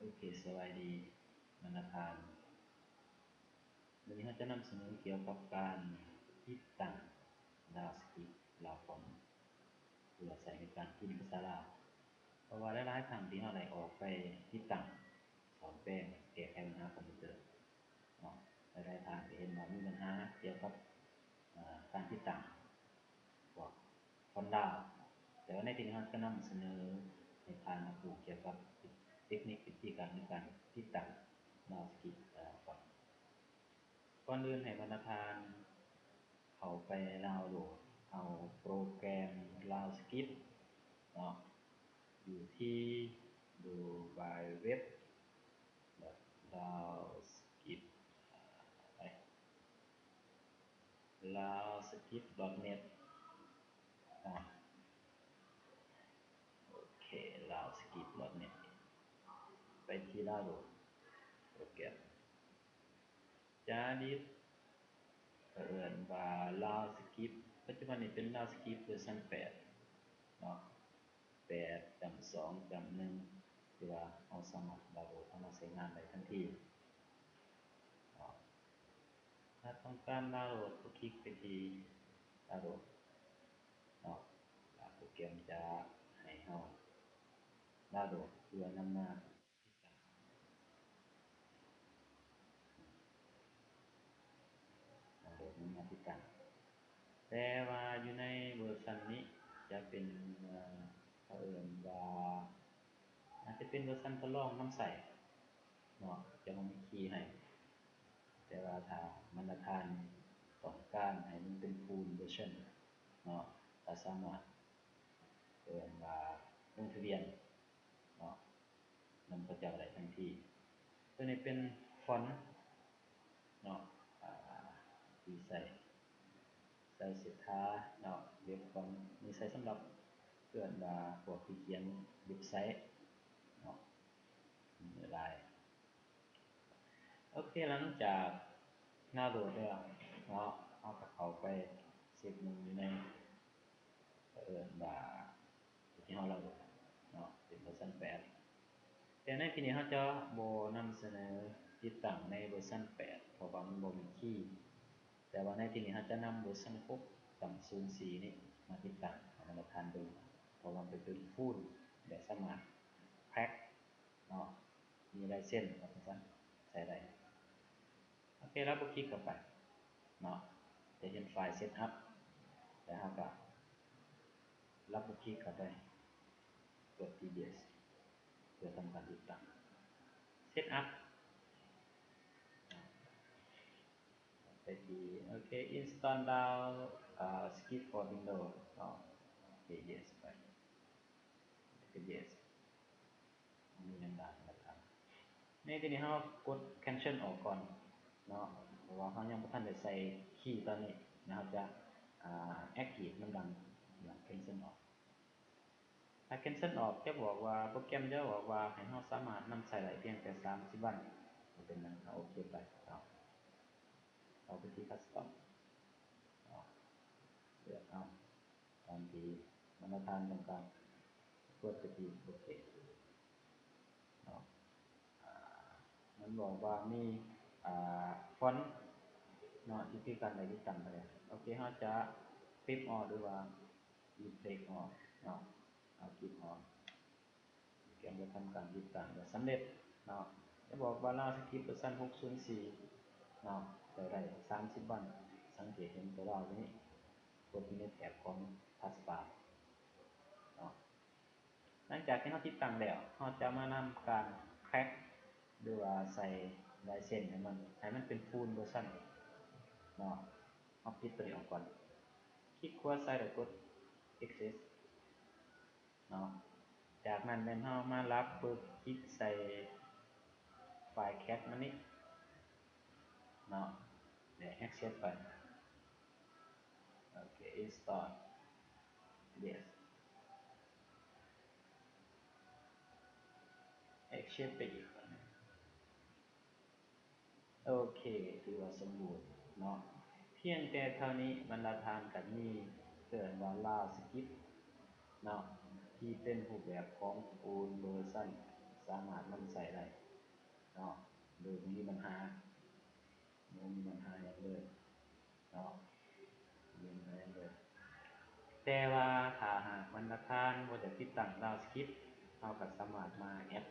ໂອເຄ ສະບາຍດີບັນດາທ່ານ. ມື້ນີ້ເຮົາຈະນຳສະເໜີກ່ຽວກັບການຕິດຕັ້ງ JavaScript ລາວຟອນ ເພື່ອໃຊ້ໃນການພິມພາສາລາວ. ເພາະວ່າຫຼາຍໆຄັ້ງທີ່ເຮົາໄດ້ອອກໄປຕິດຕັ້ງ ສ້ອມແປງ ແກ້ໄຂບັນຫາຄອມພິວເຕີເນາະ, ຫຼາຍໆທ່ານກໍເຫັນວ່າມີບັນຫາກ່ຽວກັບ ອາ ການຕິດຕັ້ງພວກຟອນດາວ. ແຕ່ວ່າໃນທີ່ນີ້ເຮົາຈະນຳສະເໜີໃຫ້ທ່ານຮັບຮູ້ກ່ຽວກັບເຕັກນິກ ວິທີການໃນການຕິດຕັ້ງ JavaScript ອາ ຟອນ. ກ່ອນອື່ນໃຫ້ບັນດາທ່ານເຂົ້າໄປດາວໂຫຼດເອົາໂປຣແກຣມ JavaScript ເນາະ ຢູ່ທີ່ www.javascript ລາວສະຄຣິບດອດເນັດ ອາ ໂອເຄ ລາວສະຄຣິບດອດເນັດ ໄປທີ່ດາວໂຫຼດໂປຣແກຣມ ຈາດິດ ເອີ້ນວ່າ JavaScript ປັດຈຸບັນນີ້ເປັນ JavaScript ເວີຊັນແປດເນາະ. ແປດຈ້ຳສອງຈ້ຳໜຶ່ງ ທີ່ວ່າເຮົາສາມາດດາວໂຫຼດເອົາມາໃຊ້ງານໄດ້ທັນທີເນາະ. ຖ້າຕ້ອງການດາວໂຫຼດ ກໍຄລິກໄປທີ່ດາວໂຫຼດເນາະ ແລ້ວໂປຣແກຣມຈະໃຫ້ເຮົາດາວໂຫຼດເພື່ອນຳມາ ດາວໂຫຼດນຳມາຕິດຕັ້ງ. ແຕ່ວ່າຢູ່ໃນເວີຊັນນີ້ຈະເປັນ ເອີ ເຂົາເອີ້ນວ່າ ອາດຈະເປັນເວີຊັນທົດລອງນຳໃຊ້ເນາະ ຈະບໍ່ມີຄີໃຫ້. ແຕ່ວ່າຖ້າບັນດາທ່ານຕ້ອງການໃຫ້ມັນເປັນ full version ເນາະ ກໍສາມາດ ເອີ້ນວ່າລົງທະບຽນເນາະ ນຳເຂົາເຈົ້າໄດ້ທັນທີ. ຕົວນີ້ເປັນຟອນເນາະ ອາ ທີ່ໃຊ້ ໃຊ້ເສດຖາເນາະ ເວັບຟອນນີ້ໃຊ້ສຳລັບ ເອີ້ນວ່າພວກທີ່ຂຽນເວັບໄຊເນາະ ຫຼາຍ. ໂອເຄ ຫຼັງຈາກດາວໂຫຼດແລ້ວເນາະ ເຮົາກໍເຂົ້າໄປເຊັກເບິ່ງຢູ່ໃນ ເອີ້ນວ່າ ທີ່ເຮົາດາວໂຫຼດເນາະ ເປັນເວີຊັນແປດ. ແຕ່ໃນທີ່ນີ້ເຮົາຈະບໍ່ນຳສະເໜີຕິດຕັ້ງໃນເວີຊັນແປດ ເພາະວ່າມັນບໍ່ມີຄີ. ແຕ່ວ່າໃນທີ່ນີ້ເຮົາຈະນຳເວີຊັນຫົກຈ້ຳສູນສີ່ນີ້ມາຕິດຕັ້ງໃຫ້ບັນດາທ່ານເບິ່ງ ເພາະວ່າມັນເປັນ full ແລະ ສາມາດ crack ເນາະ ມີລາຍເຊັນວ່າຊັ້ນຊະ ໃຊ້ໄດ້. ໂອເຄ ເຮົາກໍຄລິກເຂົ້າໄປເນາະ ຈະເຫັນໄຟລ໌ setup ແລ້ວເຮົາກໍ double click ເຂົ້າໄປ ກົດທີ່ yes ເພື່ອທຳການຕິດຕັ້ງ setup ໄປທີ່ ໂອເຄ install ດາວ ອາ script for Windows ເນາະ. ໂອເຄ yes ໄປ yes ມີຫຍັງຫຼາຍນະຄັບ. ໃນທີ່ນີ້ເຮົາກົດ cancel ອອກກ່ອນເນາະ ເພາະວ່າເຮົາຍັງບໍ່ທັນໄດ້ໃສ່ຄີຕອນນີ້ນະ ເຮົາຈະ ອາ active ນຳຫຼັງ ຫຼັງ cancel ອອກ. ຖ້າ cancel ອອກ ຈະບອກວ່າ ໂປຣແກຣມຈະບອກວ່າໃຫ້ເຮົາສາມາດນຳໃຊ້ໄດ້ພຽງແຕ່ສາມສິບວັນ ບໍ່ເປັນຫຍັງ ເຮົາໂອເຄໄປເນາະ. ເຂົ້າໄປທີ່ custom ເນາະ ເລືອກເອົາຕາມທີ່ບັນດາທ່ານຕ້ອງການ ກົດໄປທີ່ໂອເຄເນາະ. ອາ ມັນບອກວ່າມີ ອາ ຟອນເນາະ ທີ່ຄືກັນໄດ້ຕິດຕັ້ງໄປແລ້ວ. ໂອເຄ ເຮົາຈະ flip ອອກ ຫຼືວ່າ replace ອອກເນາະ ເອົາ flip ອອກ. ໂປຣແກຣມຈະທຳການຕິດຕັ້ງແບບສຳເລັດເນາະ. ຈະບອກວ່າ JavaScript ເວີຊັນຫົກສູນສີ່ເນາະ ໃຊ້ໄດ້ສາມສິບວັນ. ສັງເກດເຫັນຕົວ R ຕົວນີ້ ກົດຢູ່ໃນແຖບຂອງ taskbar ເນາະ. ຫຼັງຈາກທີ່ເຮົາຕິດຕັ້ງແລ້ວ ເຮົາຈະມານຳການ crack ຫຼືວ່າໃສ່ລາຍເຊັນໃຫ້ມັນ ໃຫ້ມັນເປັນ full version ເນາະ. ເຮົາປິດຕົວນີ້ອອກກ່ອນ ຄລິກຂວາໃສ່ແລ້ວກົດ exit ເນາະ. ຈາກນັ້ນແມ່ນເຮົາມາ double click ໃສ່ໄຟລ໌ crack ມັນນີ້ເນາະ ແລະ accept ໄປ. ໂອເຄ install yes accept ໄປອີກ. ໂອເຄ ຖືວ່າສົມບູນເນາະ. ພຽງແຕ່ເທົ່ານີ້ ບັນດາທ່ານກໍມີ ເອີ້ນວ່າ JavaScript ເນາະ ທີ່ເປັນຮູບແບບຂອງ full version ສາມາດນຳໃຊ້ໄດ້ເນາະ ໂດຍບໍ່ມີບັນຫາ ບໍ່ມີບັນຫາຫຍັງເລີຍເນາະ ບໍ່ມີບັນຫາຫຍັງເລີຍ. ແຕ່ວ່າຖ້າຫາກບັນດາທ່ານບໍ່ຢາກຕິດຕັ້ງ Love Script ເຮົາກໍສາມາດມາແອັດ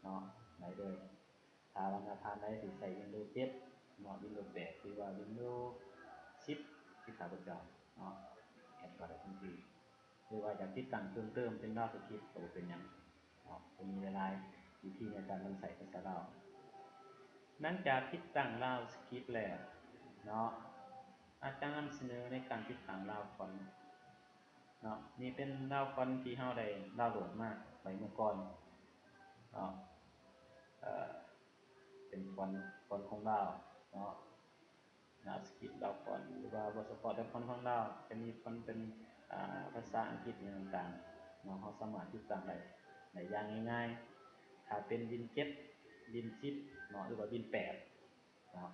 ເນາະ ໄດ້ເລີຍ. ຖ້າບັນດາທ່ານໃດທີ່ໃຊ້ Windows ເຈັດເນາະ Windows ແປດ ຫຼືວ່າ Windows ສິບ ຄືຂ້າພະເຈົ້າເນາະ ແອັດເຂົ້າໄດ້ທັນທີ. ຫຼືວ່າຢາກຕິດຕັ້ງເພີ່ມເຕີມເປັນ Love Script ກໍບໍ່ເປັນຫຍັງເນາະ ກໍມີຫຼາຍໆວິທີໃນການນຳໃຊ້ພາສາລາວ. ຫຼັງຈາກຕິດຕັ້ງ Love Script ແລ້ວເນາະ ອາຈານນຳສະເໜີໃນການຕິດຕັ້ງ Love Font ເນາະ. ນີ້ເປັນ Love Font ທີ່ເຮົາໄດ້ດາວໂຫຼດມາໄວ້ເມື່ອກ່ອນເນາະ ເປັນຟອນ ຟອນຂອງລາວເນາະ Love Script Love Font ຫຼືວ່າບໍ່ສະເພາະແຕ່ຟອນຂອງລາວ ຈະມີຟອນເປັນ ອາ ພາສາອັງກິດຫຍັງຕ່າງໆເນາະ ເຮົາສາມາດຕິດຕັ້ງໄດ້ ໄດ້ຢ່າງງ່າຍໆ. ຖ້າເປັນ Win ເຈັດ Win ສິບເນາະ ຫຼືວ່າ Win ແປດເນາະ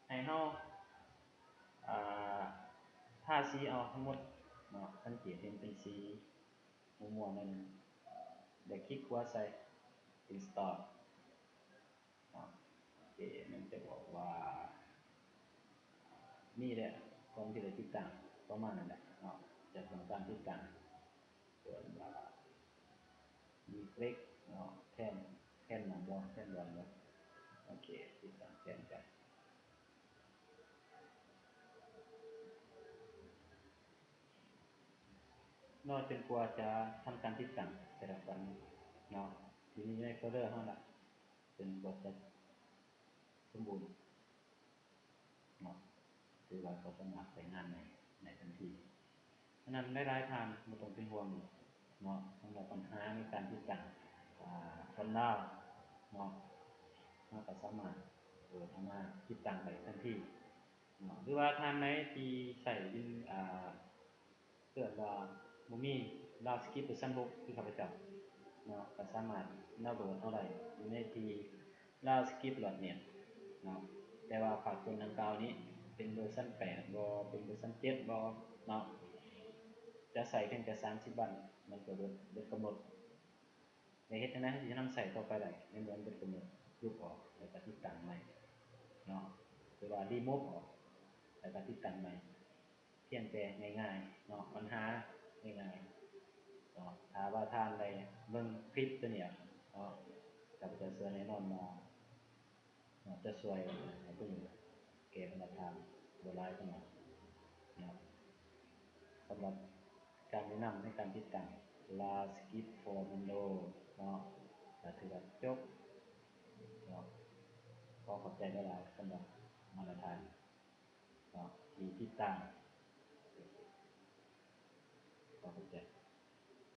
ໃຫ້ເຮົາ ອາ ທາສີອອກທັງໝົດເນາະ ສັງເກດເຫັນເປັນສີມົ່ວໆ ໜ້ອຍໜຶ່ງ ແລ້ວຄລິກຂວາໃສ່ Install ເນາະ. ໂອເຄ ມັນຈະບອກວ່າມີແຫຼະ ຂອງທີ່ໄດ້ຕິດຕັ້ງປະມານນັ້ນແຫຼະເນາະ ຈະຕ້ອງການຕິດຕັ້ງ ສ່ວນວ່າມີເຟລັກເນາະ ແທນ ແທນນັ້ນບໍ່ ແທນບອນບໍ່ ໂອເຄ ຕິດຕັ້ງແທນໄປ ລໍຈົນກວ່າຈະທຳການຕິດຕັ້ງແຕ່ລະຟອນເນາະ ທີ່ມີໃນໂຟລເດີເຮົາລະ ຈົນກວ່າຈະສົມບູນເນາະ ຖືວ່າກໍສາມາດໃຊ້ງານໄດ້ ໄດ້ທັນທີ. ສະນັ້ນ ຫຼາຍໆທ່ານບໍ່ຕ້ອງເປັນຫ່ວງເນາະ ສຳລັບບັນຫາໃນການຕິດຕັ້ງ ອາ ຟອນລາວເນາະ ເຮົາກໍສາມາດໂຫຼດເອົາມາຕິດຕັ້ງໄດ້ທັນທີເນາະ ຫຼືວ່າທ່ານໃດທີ່ໃຊ້ວິນ ອາ ເກີດວ່າບໍ່ມີ Love Script ເວີຊັນຫົກ ຄືຂ້າພະເຈົ້າເນາະ ກໍສາມາດດາວໂຫຼດເອົາໄດ້ຢູ່ໃນທີ່ Love Script ດອດເນັດ ເນາະ ແຕ່ວ່າພາກສ່ວນດັ່ງກ່າວນີ້ເປັນເວີຊັນແປດບໍ່ ເປັນເວີຊັນເຈັດບໍ່ເນາະ ຈະໃຊ້ພຽງແຕ່ສາມສິບວັນ ມັນກໍເບິດ ເບິດກຳນົດ ແລະ ເຮັດຈັ່ງໃດເຮົາຊິນຳໃຊ້ຕໍ່ໄປໄດ້ ໃນເມື່ອມັນເບິດກຳນົດ ລົບອອກ ແລ້ວກໍຕິດຕັ້ງໃໝ່ເນາະ ຫຼືວ່າ remove ອອກ ແລ້ວກໍຕິດຕັ້ງໃໝ່. ພຽງແຕ່ງ່າຍໆເນາະ ບັນຫາງ່າຍໆເນາະ ຖ້າວ່າທ່ານໄດ້ເບິ່ງຄລິບໂຕນີ້ເນາະ ຂ້າພະເຈົ້າເຊື່ອແນ່ນອນວ່າເນາະ ຈະຊ່ວຍໃຫ້ຜູ້ອື່ນແກ່ບັນດາທ່ານບໍ່ຫຼາຍກໍໜ້ອຍເນາະ. ສຳລັບການແນະນຳໃນການຕິດຕັ້ງ Love Script for Windows ເນາະ ກໍຖືວ່າຈົບເນາະ. ຂໍຂອບໃຈຫຼາຍໆສຳລັບບັນດາທ່ານ ເນາະ ທີ່ຕິດຕາມ ຂໍຂອບໃຈ.